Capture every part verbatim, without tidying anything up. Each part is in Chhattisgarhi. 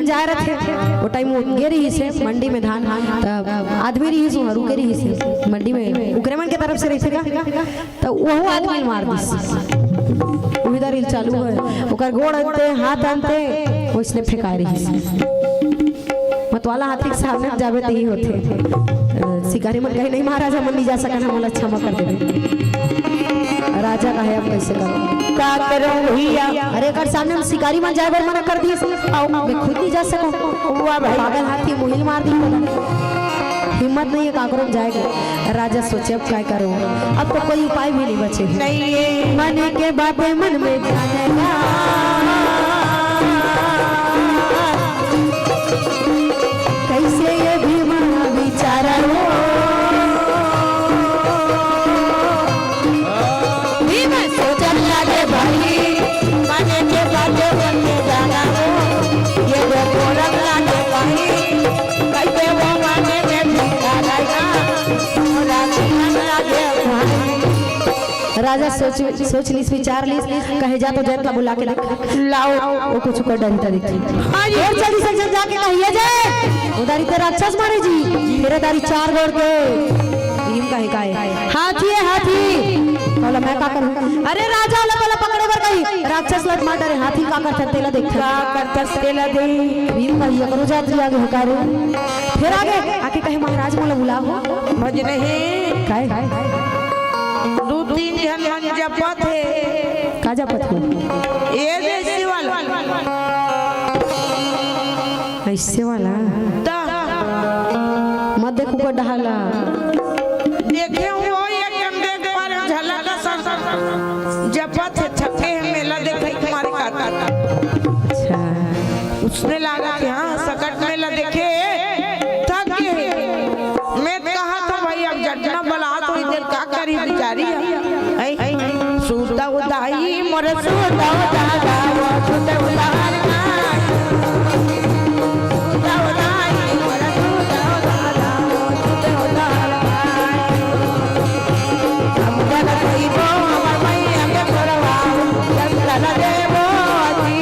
जाए रथे, वो टाइम वो गे रहिस हे मंडी में धान, त आदमी रहिस, वहाँ रुके रहिस हे मंडी में, उकरे मन के तरफ से रहिथे का, त वहू आदमी ल मार दिस। उही दरी ल चालू हे, ओकर गोड़ अंते, हाथ अंते, वइसने फेंकाए रहिस। मतवाला हाथी के सामने जाबे त ही होथे। अ, शिकारी मन कहे, "नहीं महाराज, हमन नहीं जा सकन, हमन ला क्षमा कर देबे।" राजा कहे, "अब कैसे करो?" का करो भैया? अरे, एकर सामने हम शिकारी मन जाए बर मना कर दिस, अउ मैं खुद नहीं जा सकूं। वाह भाई। पागल हाथी मुहिल मार दी। हिम्मत नहीं है काकरो जाए के। राजा सोचे, "अब काय करो? अब तो कोई उपाय भी नहीं बचे।" नहीं है। मन के बातें मन में जाने ला। कैसे ये भीमा बिचारा हो। भीमा सोचन लागे भाई, मन के बातें मन में जाना हो। ये वो बोलत लागे भाई, कैसे वो माने में बिचारा, राजा मन लागे भाई। राजा सोच, सोच लिस, विचार लिस, कहे, "जा तो जैन ला बुला के देख।" लाओ। वो कुछ कर डरी तरी थी। हाँ जी। और जल्दी से जब जाके कहिए, "जय।" उधारी ते राक्षस मारे जी, मेरे दारी चार गोड़ के। भीम कहे, "काय?" "हाथी है, हाथी।" बोला, "मैं का करूं?" "अरे राजा वाला बोला पकड़े बर कही, राक्षस लत मार डरे, हाथी का कर सकते ला देख।" का कर सकते ला दे? भीम कहे, "ये करो जात आगे हकारो।" फिर आगे आके कहे, "महाराज मोला बुलाओ।" भज नहीं। काय? दू तीन झन मन जपत हे। का जपत हे? ये देसी वाला। ऐसे वाला? ता। मत देखो को डहाला। देखे हो एक जन देख पर झलक सर जपत हे, थके हे मेला देखे तुम्हारे काका। अच्छा। उसने लागा कि हाँ, सकट मेला देखे, थक गए। मैं कहा था भाई, अब जटना बला तो इधर का करी बिचारी है। हैं? सूता उदाई, मोर सूता उदाई, वो सूता उदाई। सूता उदाई, मोर सूता उदाई, वो सूता उदाई। हम जन कहिबो, हमर मैया के छोड़वा, जन जन देबो जी।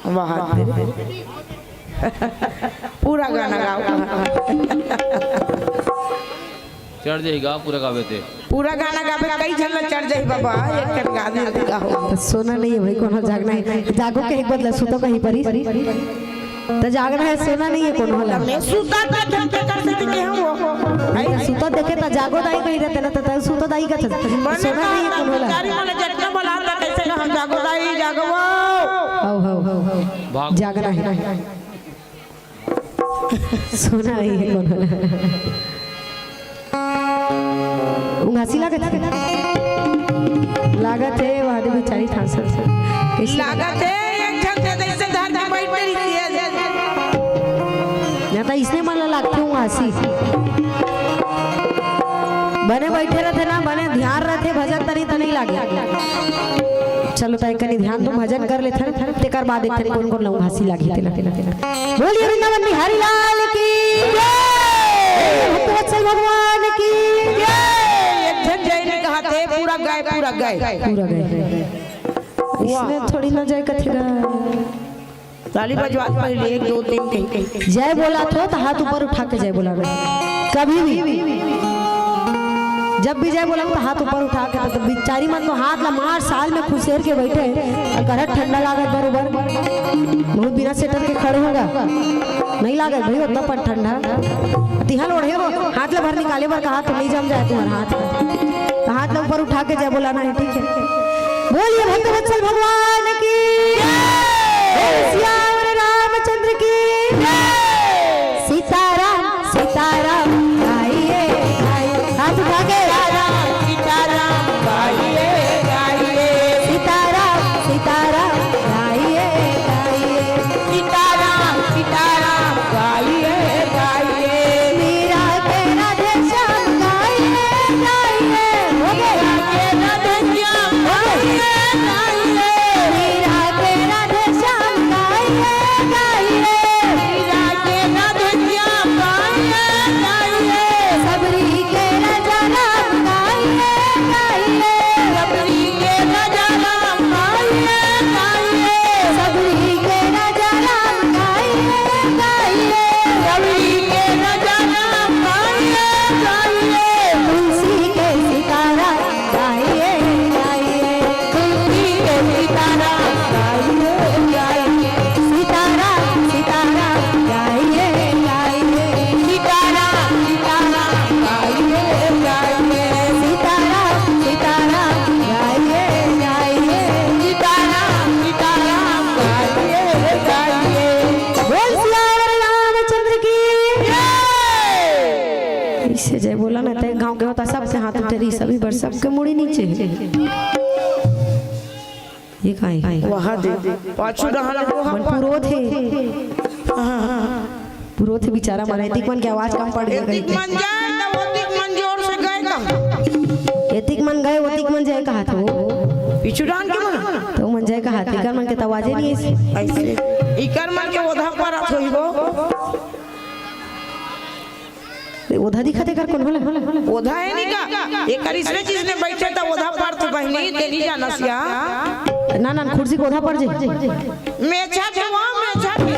वाह। पूरा गाना गाओ। चढ़ जाही गा, पूरा गाबे ते। पूरा गाना गाबे, कई झन ला चढ़ जाही बाबा, एक ठन गा दे, गाओ। त सोना नहीं है भाई, कोनो जागना है। जागो के एक बदला सुतो कहीं परी। त जागना है, सोना नहीं है कोनो ला। मैं सुता का ढंग के कर सकती के हम वो। नहीं, त सुतो देखे त जागो दाई कहीं रहते ना, त, त सुतो दाई का चल। मने सोना नहीं है कोनो ला। जारी मने जटना बला त कैसे ना हम जागो दाई, जागो वो। How, how, how, how. भाग। जागना है। सोना नहीं है कोनो ला। उंघासी लागत हे? लागत हे, वह आदमी चारी ठान सन। कैसे लागत हे, एक झन दे दे, इसे धर के बैठ रही है। या तो इसने मन लागथे उंघासी। बने बैठे रहते ना, बने ध्यान रहते, भजन तनी तनी लागे। चलो, ताई कनी ध्यान तो भजन कर लेथन, तेकर बाद देखथन कोन कोन ला उंघासी लागी तेला। बोलिए वृंदावन बिहारी लाल की जय। भक्तवत्सल भगवान की जय। एक झन जय नहीं कहा थे, पूरा गाय, पूरा गाय। पूरा गाय। इसमें थोड़ी ना जय कथेगा। ताली बजवा पहले एक, दो, तीन कही। जय बोला तो, तो हाथ ऊपर उठा के जय बोला। कभी भी जब भी जय बोला तो हाथ ऊपर उठा के, तो बिचारी मन तो हाथ ला मार साल में खुसेर के बैठे, अउ करा ठंडा लागत बरोबर। बहुत बिना स्वेटर के खड़े होगा, नहीं लागत भाई उतना पर ठंडा। तिहल ओढ़े हो, हाथ ला भर निकाले बर कहा तो नहीं जम जाए तुम्हारा हाथ। तो हाथ ला ऊपर उठा के जय बोलाना है, ठीक है? बोलिए भक्तवत्सल भगवान की जय। बोल सियावर रामचंद्र की जय। सीताराम, सीताराम गाइए, गाइए। हाथ उठा के। सीताराम, सीताराम गाइए, गाइए। सीताराम, सीताराम गाइए, गाइए। सीताराम, सीताराम गाइए, गाइए। मीरा के राधे श्याम गाइए, गाइए। हो गया। मीरा के राधे श्याम गाइए, गाइए। मीरा के राधे श्याम गाइए, गाइए। मीरा हाथ उठे रही, सभी बर सबके मुड़ी नीचे हे। ये का हे? वहाँ दे, पाछू डहान ले, वहाँ मन पर। पुरोत हे। हाँ। पुरोत हे बेचारा मन, एतिक मन के आवाज कम पड़ गया एतिक कहिके। मन जाए, तब ओतिक मन जोर से गए कहा। एतिक मन गए, ओतिक मन जाए कहा था वो। पीछू डहान के मन? तो मन जाए कहा, तेकर मन के तो आवाजे नहीं ऐसे। ऐसे। इकर मन के ओधा पर होई वो। ए, ओधा दिखत हे कर कौन होला? ओधा हे नी का? एकर इसने चीज में बैठे त ओधा पड़थे बहिनी, ते नी जानस या? ना, ना, कुर्सी के ओधा पड़ जाई। मेछा के वहाँ, मेछा के।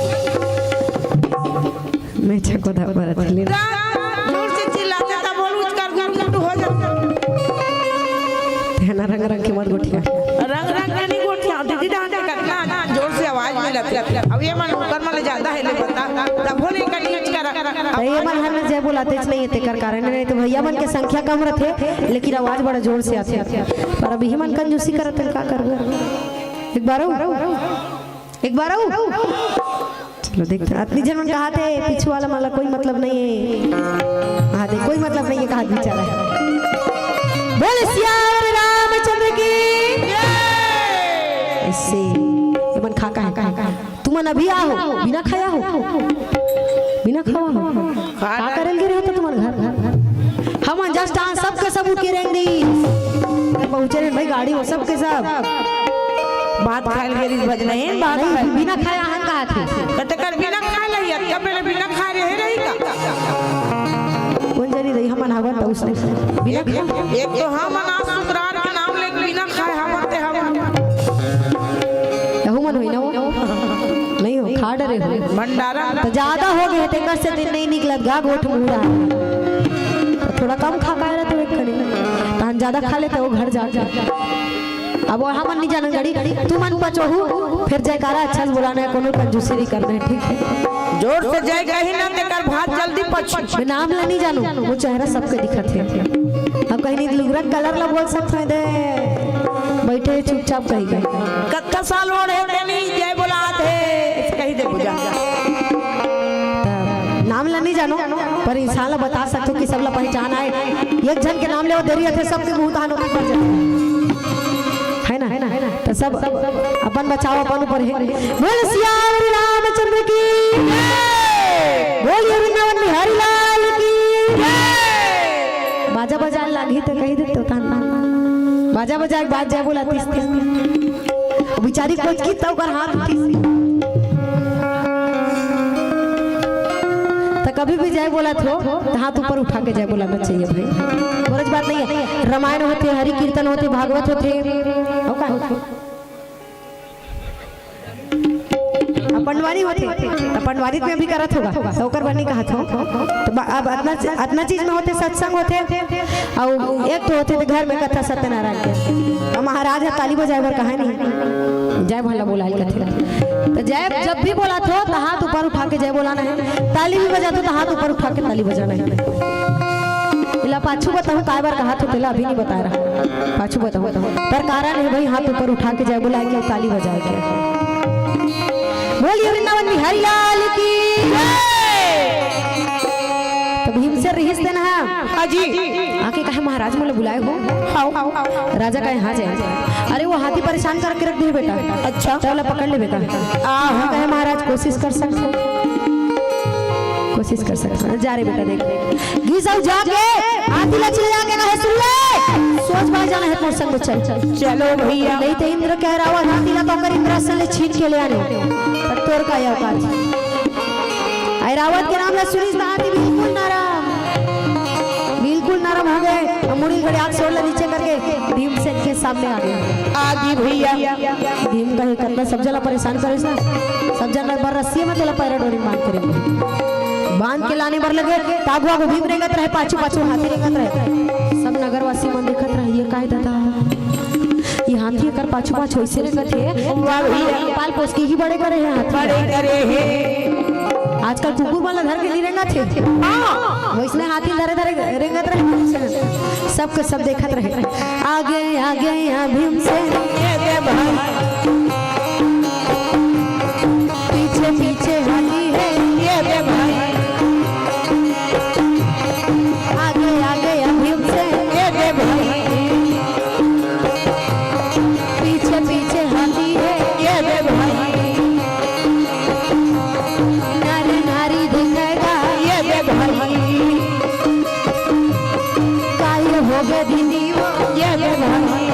मेछा के ओधा पड़त हे। जोर से चिल्लाथे त बोल उचकर गुरमुट हो जाथे। तेना रंग रंग के मत गोठिया। रंग रंग के नी गोठिया, दीदी डहान के कतना जोर से आवाज मिलत हे। अब ये मन ओकर मन ले ज्यादा हे ले बता। तभो नहीं कहीं इचकर। त ये मन हर जय बोलातेच नहीं हे, तेकर कारण नहीं तो भैया मन के संख्या कम रथे, लेकिन आवाज बड़ा जोर से आथे। पर अभी मन कंजूसी करत हे, का करबो? एक बार अउ, एक बार अउ। चलो देख, अतनी झन मन कहाथे, पीछू वाला मन ला कोई मतलब नहीं हे। हाँ, देख, कोई मतलब नहीं हे, कहा बेचारा। बोल सियावर रामचंद्र की। ऐसे, ये मन खा का हे, का हे, का हे? तुमन अभी आहो, बिना खाया हो, बिना खावा हो। का करे ल गे रहे हो तो तुमन घर? हमन just आज सबके सब उठ के रेंग दी। पहुंचे रहे भाई गाड़ी हो सबके सब। बात खाए ल गे रहिस भजन हे, बात नहीं, खाए। बिना खाया हन कहा थे। त तेकर बिना खाए ल ही, अतका पहले बिना खाए रहे रही का? कौन जानी रही, हमन हवन त उसने बिना एक, खाए। एक तो हमन आज सुकरार के नाम लेके बिना खाए हवन ते हवन। यहू मन होई ना वो? नहीं हो, खा डरे हो। भंडारा। त ज्यादा हो गए, तेकर से दिन नहीं निकलत गा, गोठ मुड़ा। त थोड़ा कम खा पाए रहते एक कनी। तहन ज्यादा खा लेते हो घर जाके। अब वो हमन नहीं जानन गाड़ी, तुमन पचोहू, फिर जयकारा अच्छा से बोलाना हे, कोनो कंजूसी नहीं करना हे, ठीक हे? जोर से जय कही ना, तेकर भात जल्दी पच। मैं नाम ला नहीं जानू, वो चेहरा सबके दिखत हे। अब कहीं नहीं लुगरा कलर ला बोल सकत हे दे, बैठे चुपचाप कही गए। कत्ता साल ओढ़े तेनी जय बोलात हे, ऐसे कही दे पूजा। त नाम ला नहीं जानो, पर इंसान ला बता सकथो कि सब ला पहचान आए। एक झन के नाम ले देरी रथे, सबके मुंह तहान ऊपर जाए। है ना? त सब अपन बचाव अपन ऊपर हे। बोल सियावर रामचंद्र की। बोलिए वृंदावन बिहारी लाल की। बाजा बजाए लागही त कही देते तान। बाजा बजाए के बाद जय बोला तीस तीस। बिचारी कोचकी त ओकर हाथ उठिस। त कभी भी जय बोलत हो त हाथ ऊपर उठा के जय बोलाना चाहिए भाई। बोले बात नहीं है, रामायण होथे, हरि कीर्तन होथे, भागवत होथे, अउ का होथे? अब पंडवानी होथे, त पंडवानी में भी करत होगा, त ओकर बर नहीं कहत हो। त अब अतना, अतना चीज में होथे, सत्संग होथे, अउ एक तो होथे ते घर में कथा सत्यनारायण के। अउ महाराज ह ताली बजाए बर कहा नहीं, जय भला बोलाए कथे। त जय जब भी बोलत हो त हाथ ऊपर उठा के जय बोलाना हे, ताली भी बजात हो त हाथ ऊपर उठा के ताली बजाना हे। इला पाछू बताहूँ काय बर कहा तो तेला अभी नहीं बता रहा, पाछू बताहूँ। पर कारण हे भाई हाथ ऊपर उठा के जय बोलाए के, ताली बजाए के। बोलिए वृंदावन बिहारी लाल की जय। त भीमसेन रिहिस तेन हा। हाँ जी। आके कहे महाराज मोला बुलाए हो। हाँ। राजा कहे हाँ जय। अरे वो हाथी परेशान करके रख दे बेटा। अच्छा। त ओला पकड़ ले बेटा। आहा। कहे महाराज कोशिश कर सकथो। कोशिश कर सकथो। जा रे बेटा देख। गिस अउ जाके हाथी ला चिल्ला के कहे सुन ले। सोच भाई जाना हे मोर संग चल। चलो भैया। नहीं त इंद्र के रावत हाथी ला पकड़ इंद्रासन ले छीन के ले आने। त तोर का औकात। ऐरावत के नाम ला सुनिस त हाथी बिल्कुल नरम, बिल्कुल नरम हो गए। अउ मुड़ी घड़ी आँख सोड़ ला नीचे करके भीमसेन के सामने आ गए। आगी भैया। भीम कहे, "कतना सब जन ला परेशान करिस ना, सब जन ला बर रस्सी में तोला पैरा डोरी बांध के रेंगे।" बांध के लाने बर लगे, त आगू आगू भीम रेंगत रहे, पाछू पाछू हाथी रेंगत रहे। सब नगरवासी मन देखत रहे, "ये काय दादा, ये हाथी एकर पाछू पाछू ऐसे रेंगत हे।" वाह भैया। पाल पोस के ही बड़े करे हैं हाथी। बड़े करे हैं। आजकल कुकुर मन ला धर के नहीं रेंगत हे। हाँ। वैसने हाथी धरे धरे रेंगत रहे। सबके सब देखत रहे। आगे आगे यहाँ भीमसेन। ये दे भाई। पीछे पीछे हाथी है। ये दे भाई। आगे आगे यहाँ भीमसेन। ये ये भाई,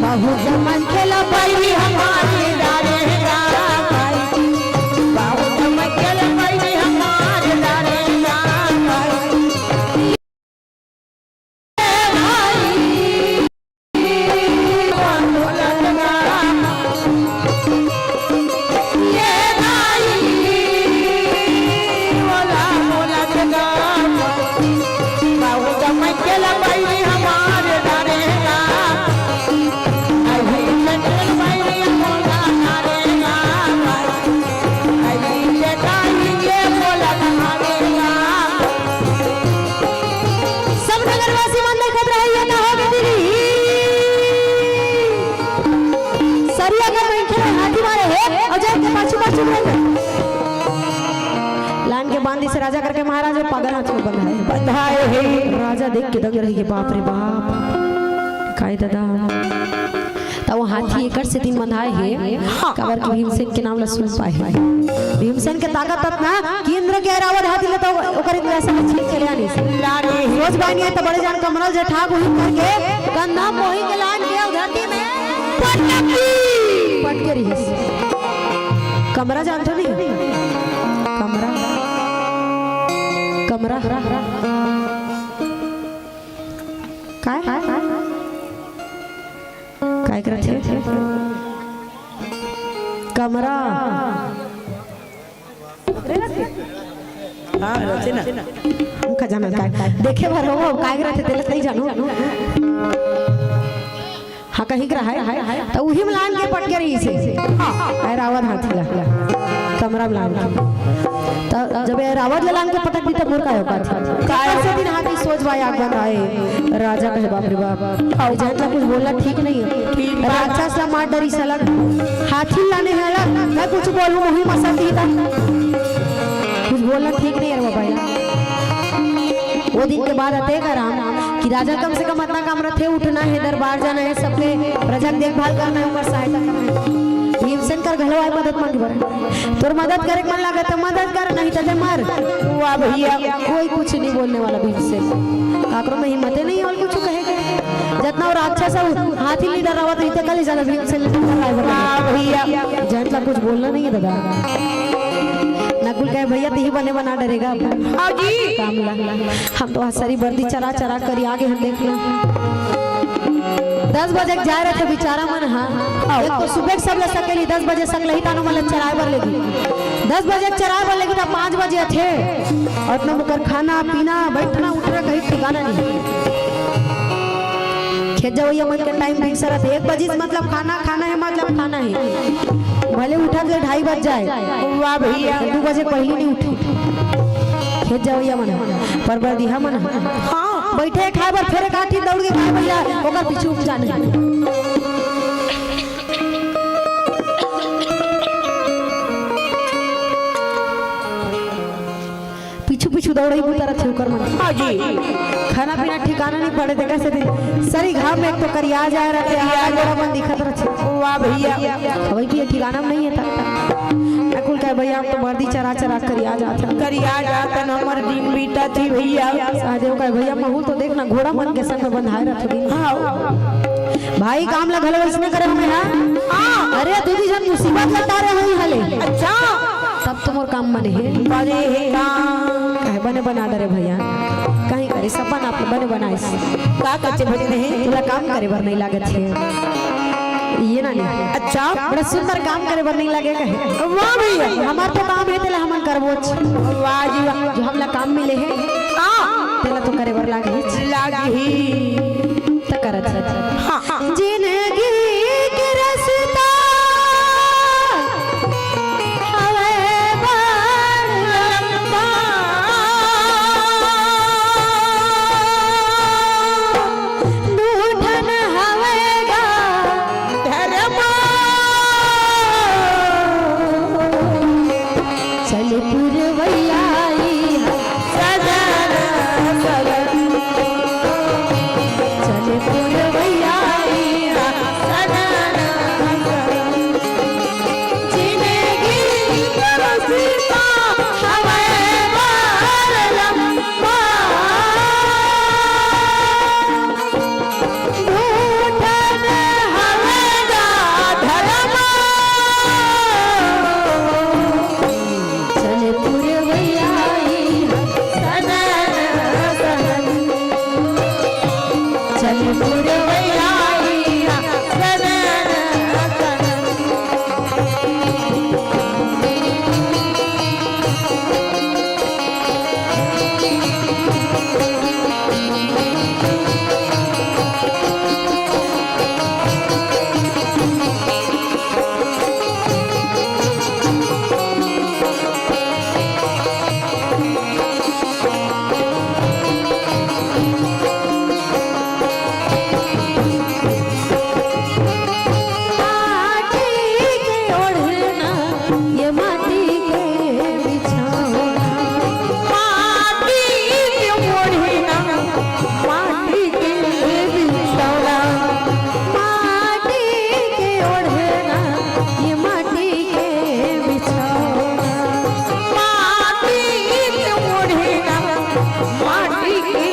बहुत मनखे ला बैरी हमारे डारे गा भाई, बहुत मनखे ला बैरी हमारे डारे गा भाई। सब नगरवासी मन देखत रहे, ये का हो गे दीदी? सरिया कर में खेले हाथी मारे हे, अउ जाए के पाछू पाछू में लान के बांधी से राजा करके महाराज पागल हाथ में बंधाए। बंधाए हे। राजा देख के दंग रही के, बाप रे बाप, काय दादा। त वो हाथी एकर सेती बंधाए हे, हाँ। काबर कि भीमसेन के नाम ला सुन पाए हे। भीमसेन के ताकत अतना कि इंद्र के ऐरावत हाथी ले तो ओकर इतिहास में छीन के ले आनी। लानी। सोच बानी है त बड़े जान कमरा ल जे ठाक उही करके कंधा मोही के लान के धरती में पटकी। पटके रहिस। कमरा जानथो नहीं? कमरा। कमरा। काय? काय करत हे? कमरा। हाँ, रथे ना। हमका जाना काय? देखे भर हो, काय करत हे, तेला नहीं जानू। हाँ, कहीं के रहा है, त उही में लान के पटके रहिस हे। हाँ, ऐरावत हाथी ला, कमरा में लान के। त जब ऐरावत ला लान के पटक दी, त मोर का औकात हे? काय? कैसे दिन हाथी सोच बाय आग बंधाए, राजा कहे, बाप रे बाप, ये जात ला कुछ बोलना ठीक नहीं है। ठीक बात। राक्षस ला मार डरी सलग, हाथी लाने है अलग, मैं कुछ बोलूं, वही मसा दी था। कुछ बोलना ठीक नहीं है रे बाबा यार। वो दिन के बाद अते का राम कि राजा कम से कम अतना काम रथे, उठना है, दरबार जाना है, सबके प्रजा के देखभाल करना है, ओकर सहायता करना है। भीमसेन कर घलो आए मदद मांगे बर। तोर मदद करे के मन लागे त मदद कर, नहीं त दे मर। वाह भैया। कोई कुछ नहीं बोलने वाला भीमसेन। काकरो में हिम्मते नहीं है और कुछ कहे के। जतना वो राक्षस है, वो हाथी लीडर रहत रहिते कल ही ज्यादा भीमसेन लीडर रहा है। वाह भैया। जंत ला कुछ बोलना नहीं है दादा। नकुल कहे, "भैया, तिही बने बना डरेगा अब।" हाँ जी। काम ला। हम तो हसरी बर्दी चरा चरा करी आगे हम देखना। दस बजे के जाए रथे बिचारा मन, हाँ। हाँ। एक तो सुबह के सब ला सकेली, दस बजे सकलही तानो मन ला चराए बर लेगी। दस बजे के चराए बर लेगी त पाँच बजे आथे। और इतना मुकर खाना, पीना, बैठना, उठना कहीं ठिकाना नहीं। खेत जवैया मन के टाइम फिक्स रहथे। एक बजे से मतलब खाना, खाना है मतलब खाना है। भले उठा के ढाई बज जाए। वाह भैया। दू बजे पहले नहीं उठे। खेत जवैया मन, पर बरदिहा मन। हाँ। बैठे खाए बर फेरे काठी दौड़ के खाए भैया, ओकर पीछे उपजा नहीं। पीछू पीछू दौड़ई बुता रथे ओकर मन। हाँ जी। खाना पीना ठिकाना नहीं पड़े, देखा से दिन सरी घाम में एक तो करिया जाए रथे, करिया हाथ गोड़ा मन दिखत रथे। वाह भैया। खवई पिए ठिकाना में नहीं है ता। अकुल कहे, "भैया, हम तो बर्दी चरा चरा करिया जात हन। करिया जात हन, हमर दिन बीतत ही भैया।" सहदेव कहे, "भैया, महू तो देखना घोड़ा मन के संग में बंधाए रथे दिन।" हाँ। भाई, काम ला घलो वैसने करे हमें, हाँ? हाँ। अरे, दू दी झन मुसीबत ला टारे होई हले। अच्छा। तब तो मोर काम बने हे। बने हे काम। काहे बने बना डरे भैया? कहीं करे सपन आप बने बनाइस। का कच्चे भजन हे? तोला काम करे बर नहीं लागत हे। ये ना नहीं। अच्छा। बड़ा सुंदर काम करे बर नहीं लागे कहे। वाह भैया। हमार तो काम हे, तेला हमन करबोच। वाह जी वाह। जो हमला काम मिले हे, हाँ। तेला तो करे बर लागही। लागही। त करत हे। हाँ। जिंदगी के रस्ता हवे बड़ लंबा, दू ठन हवे गा धर्मा। चल पुरवैया ई सजन सजन। माटी के ओढ़ना, ये माटी के बिछौना। माटी के ओढ़ना, माटी के बिछौना। माटी के ओढ़ना, ये माटी के बिछौना। माटी के ओढ़ना, माटी के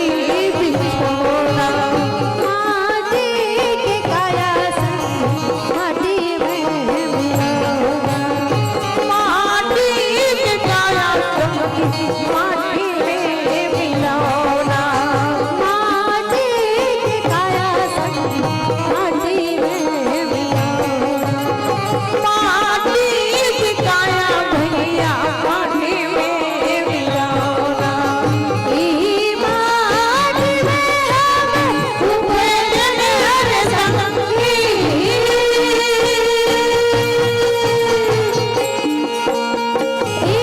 बिछौना। माटी के काया संग माटी में मिलौना। माटी के काया संग माटी में मिलौना। माटी के काया संग माटी में मिलौना। माटी के काया भैया माटी में मिलौना। ई माटी में हम उभे जन हर संगी। ई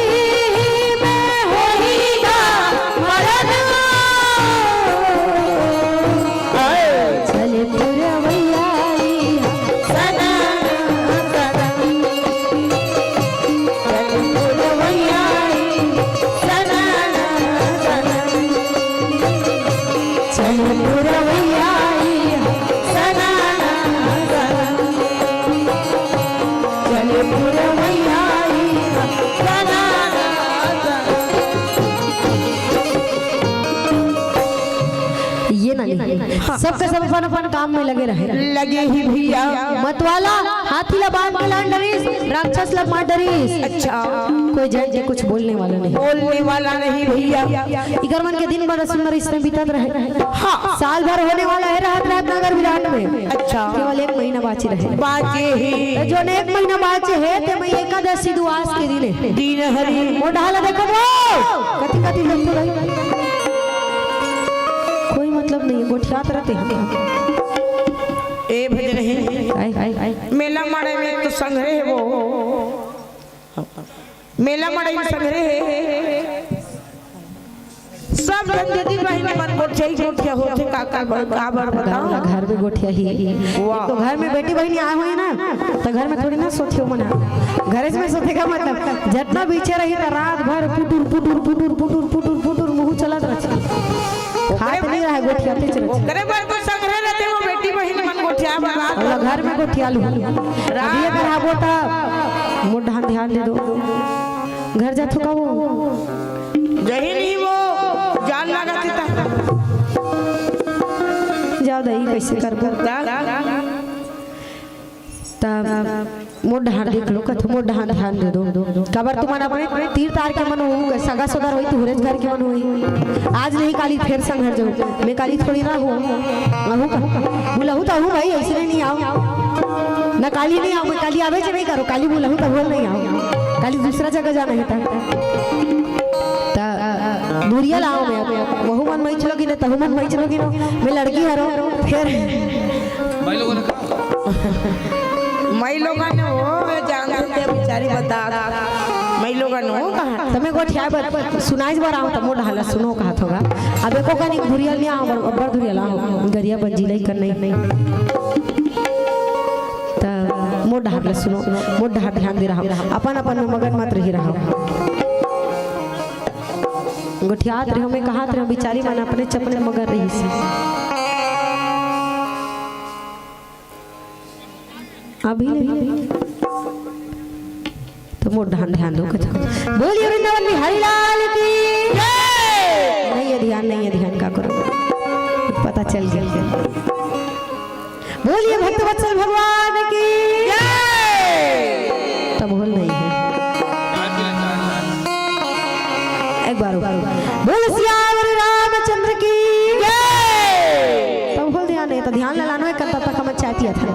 में होई गा मरना। चल पुरवैया आई सनन सनन। चल पुरवैया आई सनन सनन। चल पुरवैया आई सनन सनन। चल पुरवैया आई सनन सनन। ये ना नहीं। हाँ। सबके सब अपन अपन काम में लगे रहे। लगे ही भैया। मतवाला हाथी ला बांध के लान डरिस, राक्षस ला मार डरिस। अच्छा। कोई जान के कुछ बोलने वाला नहीं। बोलने वाला नहीं भैया। इकर मन के दिन भर रसम रईस में बीतत रहे। हाँ। साल भर होने वाला है रात रात नगर विराट में। अच्छा। केवल एक महीना बाँचे रहे। बाँचे हे। तो जोन एक महीना बाँचे हे, ते में एकादशी दुआस के दिन हे। दिन हरे। मोर डहर ला देखो वो। कति कति देखो भाई। कोई मतलब नहीं, गोठियात रहते हैं। ए भजन हे। आय, आय, आय। मेला माड़े में तो संघरे हे वो। मेला मड़ई संघरे हे। सब झन दीदी बहिनी मन गोठिया ही गोठिया होथे, का, का बर, का बर बताओ? घर में गोठिया ही। वाह। तो घर में बेटी बहिनी आए हुए ना, तो घर में थोड़ी ना सोथे मन। घरे में सोथे का मतलब, जतना बीचे रही तो रात भर पुटुर, पुटुर, पुटुर, पुटुर, पुटुर, पुटुर मुँह चलत रहे। खात नहीं रहे, गोठियाते चलत रहे। ओकरे बर तो संघरे रहते वो बेटी बहिनी मन गोठिया बर रात भर। घर में गोठिया लू। रात अभी अगर आबो तो मोर ध्यान, ध्यान दे दो। घर जाथो का वो? जही नहीं वो, जान लागत हे ता। जाओ दई, कैसे करबो? ता? ता मोर डहान देख लो, कथो मोर डहान ध्यान दे दो। काबर तुमन अपने तीर तार के मन हो, सगा सोदर होई, तुहरेच घर के मन होई। आज नहीं काली फेर संघर जाऊ, मैं काली थोड़ी ना हूँ। आहू का? बुलाहू तो आहू भाई, ऐसे नहीं आओ। ना काली नहीं आओ, मैं काली आवे च नहीं करो, काली बुलाहू तो बोल नहीं आओ। काली दूसरा जगह जाना है ता। ता दूरिया लाओ मैं, वहू मन मई चलोगी ना, तहू मन मई चलोगी ना। मैं लड़की हरो, फिर भाई लोगों ने कहा। मई लोगन हो, जान दे बिचारी बता। मई लोगन हो कहाँ? तमे गोठिया बर, सुनाइस बर आओ, त मोर डहर ला सुनो कहत होगा। अब एको कनी घुरिया ले आओ, अब्बड़ घुरिया लाओ। गरिया बंजी लई कर नहीं। त मोर डहर ला सुनो, मोर डहर ध्यान दे रहा। अपन अपन में मगन मत रही रहा। गोठियात रहो, मैं कहत रहो, बिचारी मन अपने चपने मगन रही से। अभी नहीं। तो मोर ध्यान, ध्यान दो कथा। बोलिए वृंदावन बिहारी लाल की जय। नहीं है ध्यान, नहीं है ध्यान, का करो? पता चल गया। बोलिए भक्त वत्सल भगवान की जय। तब होल नहीं है। एक बार और। बोल सियावर रामचंद्र की जय। तब होल ध्यान। त ध्यान ललानो एक, तब तक हमन चाय पियत हन।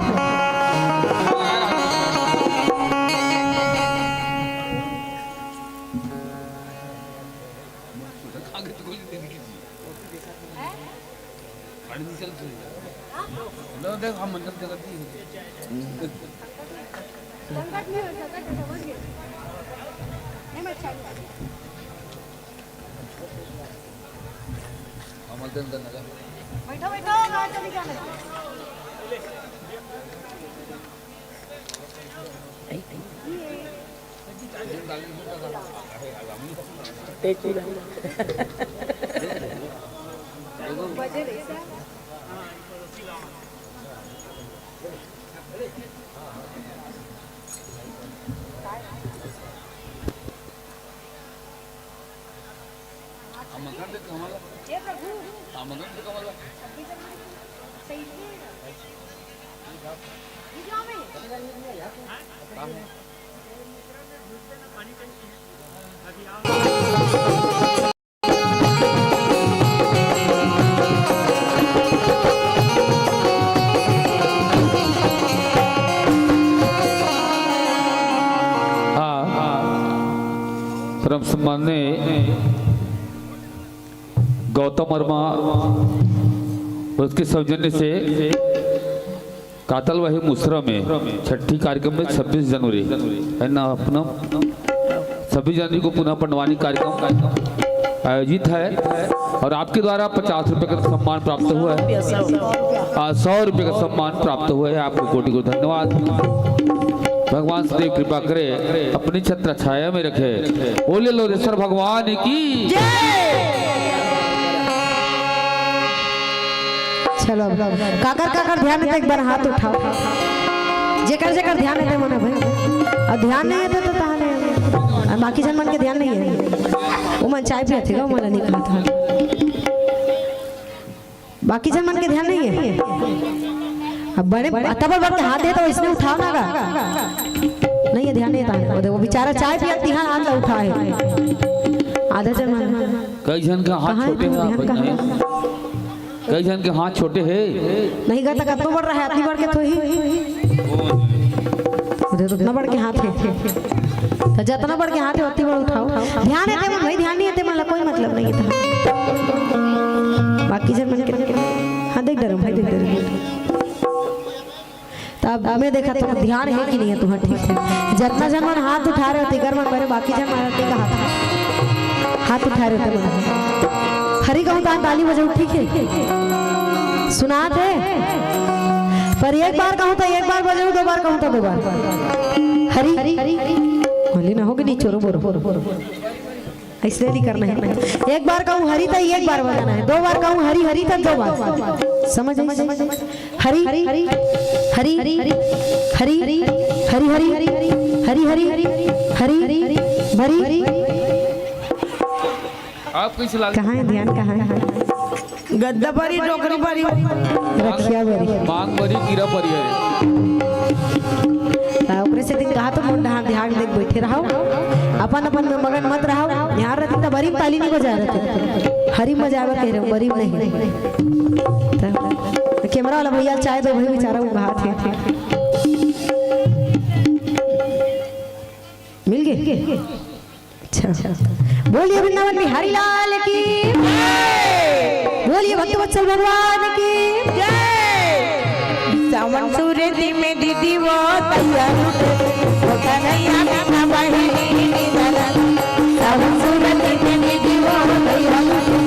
बैठो, बैठो, बाहर चली जाना। हाँ, परम सम्माननीय गौतम वर्मा, उसके सौजन्य से कातलवाही मुसरा में छठी कार्यक्रम में छब्बीस जनवरी है ना, अपना छब्बीस जनवरी को पुनः पंडवानी कार्यक्रम आयोजित है और आपके द्वारा पचास रुपए का सम्मान प्राप्त हुआ है। आ, सौ रुपए का सम्मान प्राप्त हुआ है। आपको कोटि कोटि धन्यवाद। भगवान सदैव कृपा करे, अपनी छत्र छाया में रखे। बोले लोरेश्वर भगवान की। चलो, काकर काकर ध्यान हे त एक बार हाथ उठाओ। जेकर जेकर ध्यान हे ते मन भाई, अउ ध्यान नहीं हे त, त तहां नहीं। अउ बाकी झन मन के ध्यान नहीं हे, वो मन चाय पियत हे गा, वो मन नहीं खात हे। बाकी झन मन के ध्यान नहीं हे। अब बड़े अतबर बर के हाथ हे त वइसने उठाओ ना गा। नहीं हे, ध्यान नहीं हे तहां। वो देखो, बेचारा चाय पियत तिहां हाथ ला उठाए हे। आधा झन मन। कई झन का हाथ कहाँ हे छोटे तू? हैं, ध्यान कहाँ हे? कई झन के हाथ छोटे हे। नहीं गा, त कतनो बड़ रहे, अतनी बड़ के तो ही। दे तो, अतना बड़ के हाथ हे। त जतना बड़ के हाथ हे, अतनी बड़ उठाओ। ध्यान हे ते मन भाई, ध्यान नहीं हे ते मन ला कोई मतलब नहीं हे। बाकी झन मन के, हाँ, देख डरम भाई, देख डरम। त अब मैं देखत हंव ध्यान हे कि नहीं हे तुम्हर, ठीक हे। जतना झन मन हाथ उठाए रहे हो, तेकर मन बरे, बाकी झन मन तेकर हाथ, हाथ उठाए रहे हो, तेमन हरी कहूं त ताली बजाहू, ठीक हे। सुनात हे, पर एक बार कहूं त एक बार बजाहू, दो बार कहूं त दो बार। हरी, हरी, हरी, हरी। बोली ना हो कि नहीं, चोरो बोरो। अइसने नहीं करना हे। एक बार कहूं हरी त एक बार बजाना हे, दो बार कहूं हरी हरी त दो बार। समझ आइस? हरी, हरी, हरी, हरी, हरी, हरी, हरी, हरी, हरी, हरी, भरी। आप कइसे लाग कहाँ हे ध्यान, कहाँ हे? गद्दा भरी, डोकरी भरी। रखिया भरी। मांग भरी, कीरा भरी हे। त ओकरे सेती कहाथंव, मुंडहा ध्यान दे के बइठे रहव, अपन अपन में मगन मत रहव। इहां रहतिन त बरी में ताली नहीं बजाए रहते, हरी में बजाए बर कहे रहेंव, बरी में नहीं। त कैमरा वाला भैया ल चाय दो भाई, बेचारा उघात हे। मिल गे? अच्छा। बोलिए वृंदावन बिहारी लाल की। बोलिए भक्तवत्सल भगवान की। सावन सूरत में दीदी वो तैयार उठे, वो कन्हैया बिना बहिनी निधन। सावन सूरत में दीदी वो तैयार उठे,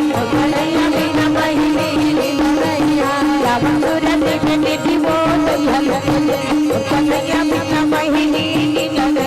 वो कन्हैया बिना बहिनी निधन। सावन सूरत में दीदी वो तैयार उठे, वो कन्हैया बिना बहिनी निधन।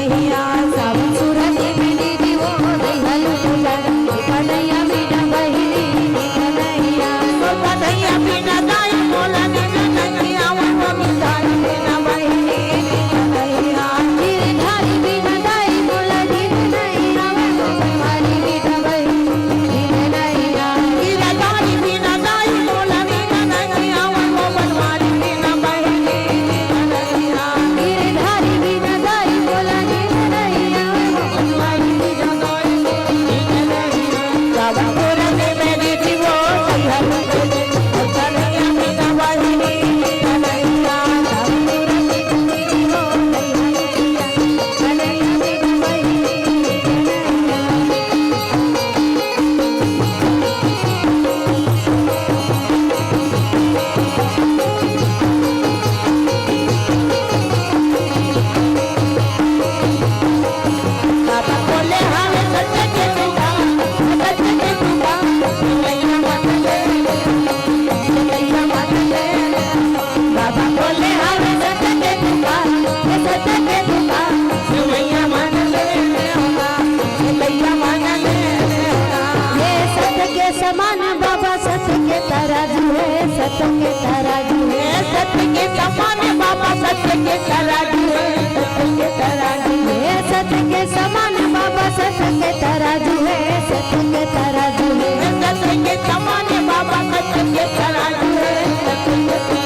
तराजू है, सत्य के समान बाबा, सत्य के तराजू है, सत्य के तराजू है, सत्य के समान बाबा, सत्य के तराजू है, सत्य के तराजू है, सत्य के समान बाबा, सत्य के तराजू है, सत्य के,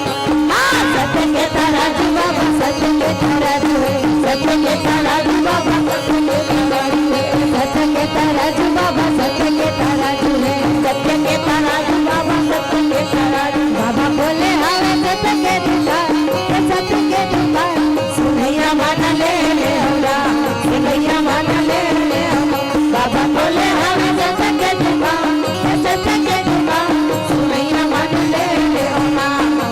हाँ, सत्य के तराजू बाबा, सत्य के तराजू है, सत्य के तराजू बाबा, सत्य के तराजू है, सत्य के तराजू बाबा, सत्य के तराजू है, सत्य के तराजू बाबा, सत्य के तराजू। बाबा बोले हवे सत के दुकान, ए सत के दुकान, सुनैया मन ले ले हमरा, सुनैया मन ले ले हमरा। बाबा बोले हवे सत के दुकान, ए सत के दुकान, सुनैया मन ले ले हमरा,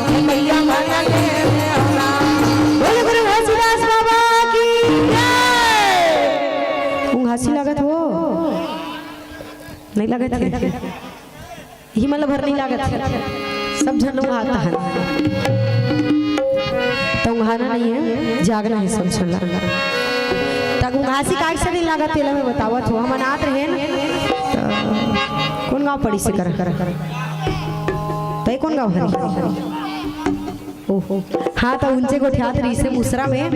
सुनैया मन ले ले हमरा। बोले गुरु घासीदास बाबा की जय। ऊँघासी लागत हो? नहीं लागत है? ही मतलब भर नहीं लागत है, सब झन ऊँघात हन। त ऊँघाना नहीं है, जागना है सब झन ला। त ऊँघासी काहे से नहीं लागत, तेला मैं बतावत हूँ। हमन आत रहे न, त कौन गाँव पड़ी से कर? त ये कौन गाँव हरे? ओहो, हाँ, त उनसे गोठियात रहिसे मुसरा में।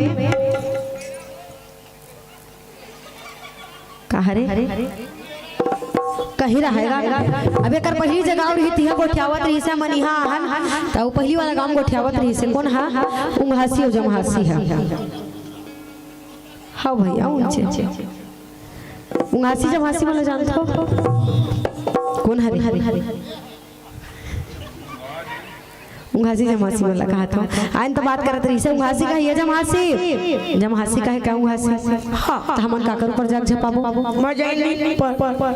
का हरे? कहीं रहेगा। अब एकर पहिली जगह अउ रही, तिहा गोठियावत रहिसे, हमन इहाँ आहन, त ऊ पहिली वाला गाँव गोठियावत रहिसे। कौन हा? ऊँघासी अउ जम्हासी हा। हाँ भैया, उनचे। ऊँघासी जम्हासी मन ला जानथो? कौन हरे? ऊँघासी जम्हासी मन ला कहत हँव। आइन त बात करत रहिसे, ऊँघासी कहिए जम्हासी, जम्हासी कहे का ऊँघासी? हाँ। त हमन काकर ऊपर जाग झपाबो? मजा ही नहीं पर, पर, पर।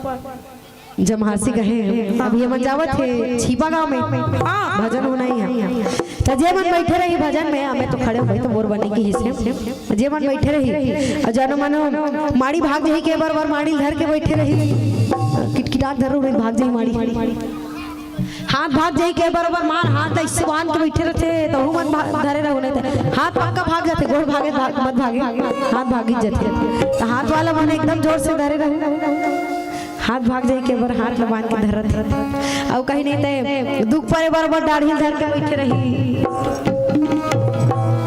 जम्हासी कहे, अभी हमन जावत हे छिपा गाँव में। हाँ। भजन होना ही है। त जे मन बैठे रही भजन में, हमें तो खड़े हो गई तो मोर बने की हिस्से। जे मन बैठे रही, अउ जानो मानो माड़ी भाग जाही के बर, बर माड़ी धर के बैठे रही, किटकिटात धरो रही, भाग जाही माड़ी। हाथ भाग जाही के बरोबर मार, हाथ ऐसे बांध के बैठे रहते, त हूँ मन भा-, धरे रहो, नहीं त हाथ पक्का भाग जाथे, गोड़ भागे, भाग, मत भागे, हाथ भागी जाथे। त हाथ वाला मन एकदम जोर से धरे रहो, हाथ भाग जाही के बर हाथ ल बांध के धरत रहत। अउ कहीं नहीं ते दुख परे बरोबर डाढ़ी धर के बैठे रही,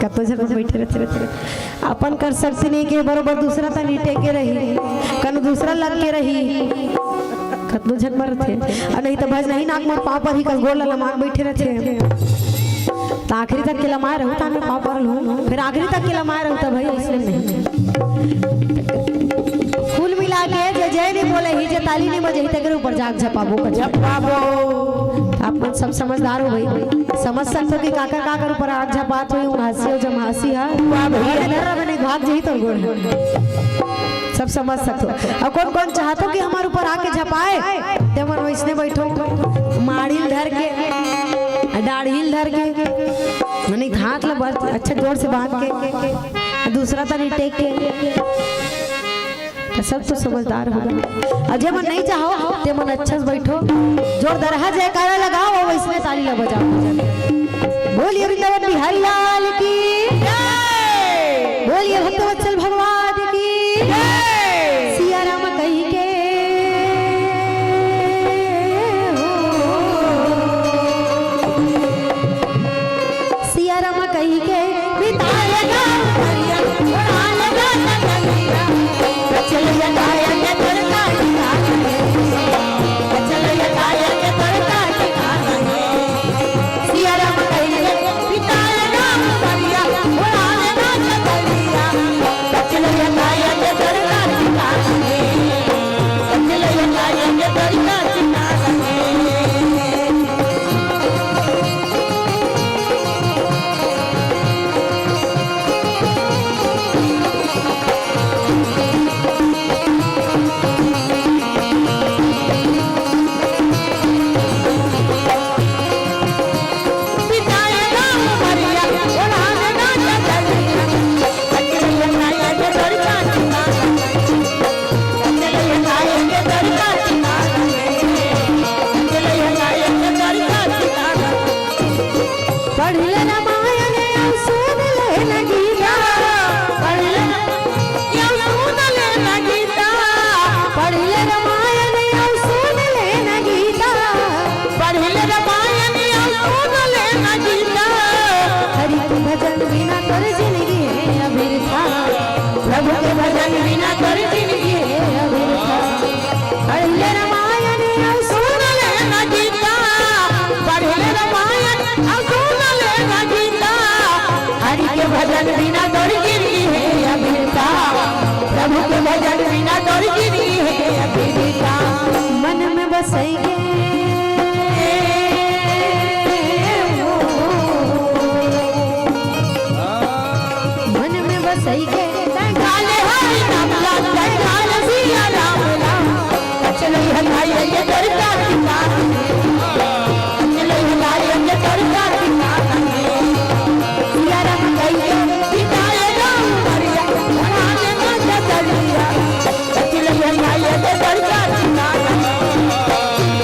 कतो झन बैठे रहते, रहते, रहते। अपन कर सकती नहीं के बरोबर दूसरा तनी टेके रही, कनु दूसरा लग के रही, कतनो झन मरथे। अउ नहीं त भज नहीं नाक मोर पाँव पर ही कस गोड़ ल लमान बैठे रहथे। त आखिरी तक के लमाए रहू, ताने पाँव पर लहू, फिर आखिरी तक के लमाए रहू, त भाई ऐसने नहीं। कुल मिला के जे जय नहीं बोले ही, जे ताली नहीं बजे ही, तेकरे ऊपर जाग झपाबो का झपाबो। आप मन सब समझदार हो भाई, समझ सकते हो कि काकर काकर ऊपर आग झपात हुई, ऊँघासी अउ जम्हासी हा। वाह भैया। डर रहा नहीं, भाग जाही तोर गोड़। सब समझ सकते हो। अउ कौन कौन चाहते हो कि हमारे ऊपर आके झपाए, ते मन वैसने बैठो, माड़ील धर के, डाढ़ील धर के, माने हाथ ला बस अच्छा जोर से बांध के, दूसरा तनी टेक के। त सब तो समझदार होगा। अउ जे मन नहीं चाहो, ते मन अच्छा से बैठो, जोरदार जयकारा लगाओ अउ वैसने ताली ला बजाओ। बोलिए वृंदावन बिहारी लाल की जय। बोलिए भक्तवत्सल भगवान की जय। सिया राम कही के हो। सिया राम कही के बिताए गाँव करिया, उड़ान गाना करिया। चलिया गाया के तोर का ठिकाना है। चलिया गाया के तोर का ठिकाना है। सिया राम कही के बिताए गाँव करिया, उड़ान गाना करिया। चलिया गाया के तोर का ठिकाना है। चलिया गाया के तोर का ठिकाना है। पढ़िले रामायण अउ सुन ले न गीता। पढ़िले रामायण अउ सुन ले न गीता। पढ़िले रामायण अउ सुन ले न गीता। पढ़िले रामायण अउ सुन ले न सही के। तैं गाले हरि नाम ला, तैं गाले सिया राम राम। कचलई हटाई के दरका ठिकाना। कचलई हटाई के दरका ठिकाना। सिया राम कहिके बिताए राम मरिया, भगवान माता दरिया। कचलई हटाई के दरका ठिकाना।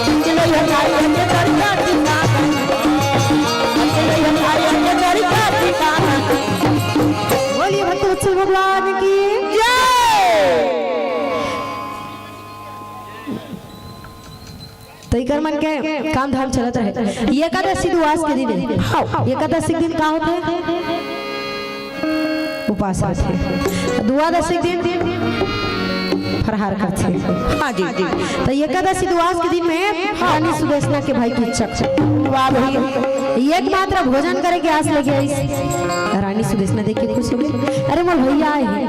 कचलई हटाई के दरका ठिकाना। कचलई हटाई के दरका ठिकाना। बोलिए भक्त वत्सल भगवान की जय। तो इकर मन के काम धाम चलत रहे। एकादशी दुआस के दिन है। हाँ। एकादशी के दिन का होथे? उपास रथे। दुआदशी के दिन फरहार करथे। हाँ जी, जी। तो एकादशी दुआस के दिन में रानी सुदेशना के भाई किच्चक, वाह भाई, एकमात्र भोजन करे के आस लगे आइस। रानी सुदेशना देख के खुश हो गई, "अरे, मोर भैया आए हे।"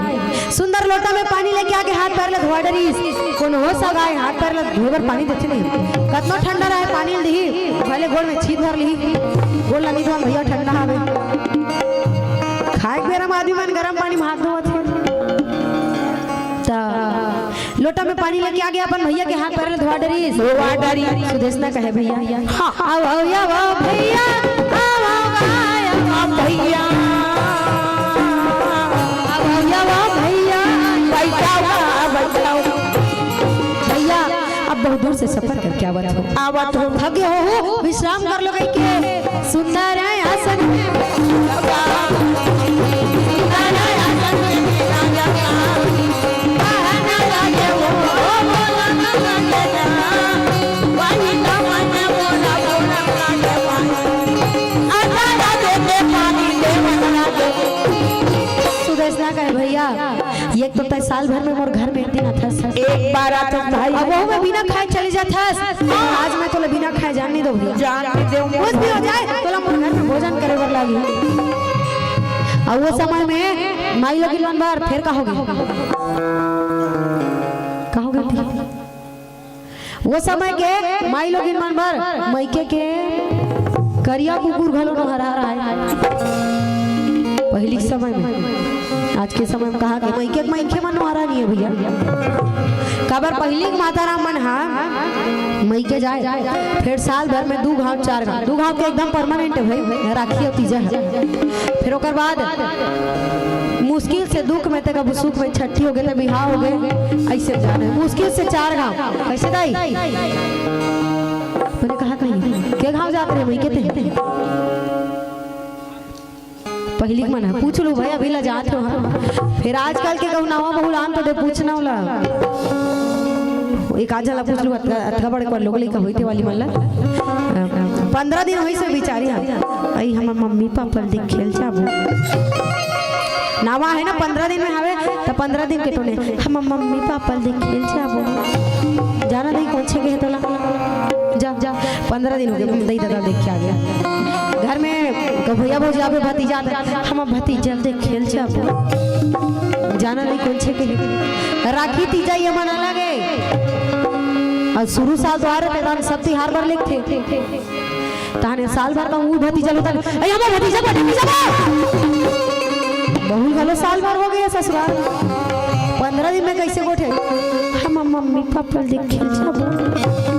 सुंदर लोटा में पानी लेके आके हाथ पैर ला धोवा डरिस। कोनो हो सगा हे, हाथ पैर ला धोए बर पानी देथे नहीं। कतनो ठंडा रहे, पानी ल दिही, भले गोड़ में छीत भर लिही, गोड़ ला नहीं धोवन भैया, ठंडा हवे। खाए के बेरा में आदमी मन गरम पानी में हाथ धोवत हे। त लोटा में पानी लेके आगे अपन भैया के हाथ पैर ल धोवा डरिस। धोवा डरिस। सुदेशना कहे, "भैया, हाँ। आओ, आओ, या, आओ, भैया, आओ, आओ, आओ, आओ, भैया, आओ, आओ, या, आओ, भैया, बैठाओ, बैठाओ। भैया, अब बहुत दूर से सफर करके आवत हो, आवत हो, थके हो, हो, विश्राम कर लो," कहि के सुंदर आसन में, सुंदर आसन में, सुदेशना कहे, "भैया, एक तो तैं साल भर में मोर घर में एक दिन आथस, एक बार आथस भाई, अब वो मैं बिना खाए चले जाथस। आज मैं तोला बिना खाए जान नहीं दो भैया। जान नहीं दो। कुछ भी हो जाए, तोला मोर घर में भोजन करे बर लागी।" और वो समय में माई लोगिन मन बर फेर का होगे? का होगे? वो समय के माई लोगिन मन बर मइके के करिया कुकुर घलो नोहरा रहे। पहिली के समय में, आज के समय में कहा कि मइके के मनखे मन नोहरा नहीं है भैया। काबर पहिली के माता राम मन हा मइके जाए, फिर साल भर में दू घाव, चार घाव, दू घाव के एकदम परमानेंट है भाई, राखी और तीजा है। फिर ओकर बाद मुश्किल से दुख में ते कभू सुख में, छट्ठी होगे ते बिहाव होगे, अइसे जाने मुश्किल से चार घाव। कइसे दाई? मैंने कहा कहीं के घाव जात रहे, वही कहते हैं। पहिली के मन ह, पूछ लू भाई, अभी ला जात हो। हाँ। फिर आजकल के कहूँ नवा बहू लान तो दे पूछना होला। एक आध झन ला पूछ लू, अतका, अतका बड़े को लोग लइका होई ते वाली मन ला। अ, पंद्रह दिन होइस हे बिचारी ह। अई हमर मम्मी पापा ल देखे ल जाबो। नवा हे ना, पंद्रह दिन में हवे, त पंद्रह दिन के टोने, "हमर मम्मी पापा ल देखे ल जाबो।" जाना नहीं कौन छे के हे तोला। जा, जा, पंद्रह दिन होगे, दई ददा ल देख के आगे। घर में को भैया भौजी आबे, भतीजा आबे, "हमर भतीजा ल देखे ल जाबो।" जाना नहीं कौन छे के हे। राखी तीजा ये मन अलग हे। अउ शुरू साल तो आ रहे थे, तहन सब तिहार बर लेगथे। तहने साल भर का ऊ भतीजा ल होता, "अई हमर भतीजा बर देखे जाबो।" बहू घलो साल भर होगे ससुराल। पंद्रह दिन में कइसे गोठे? "हमर मम्मी पापा ल देखे ल जाबो।"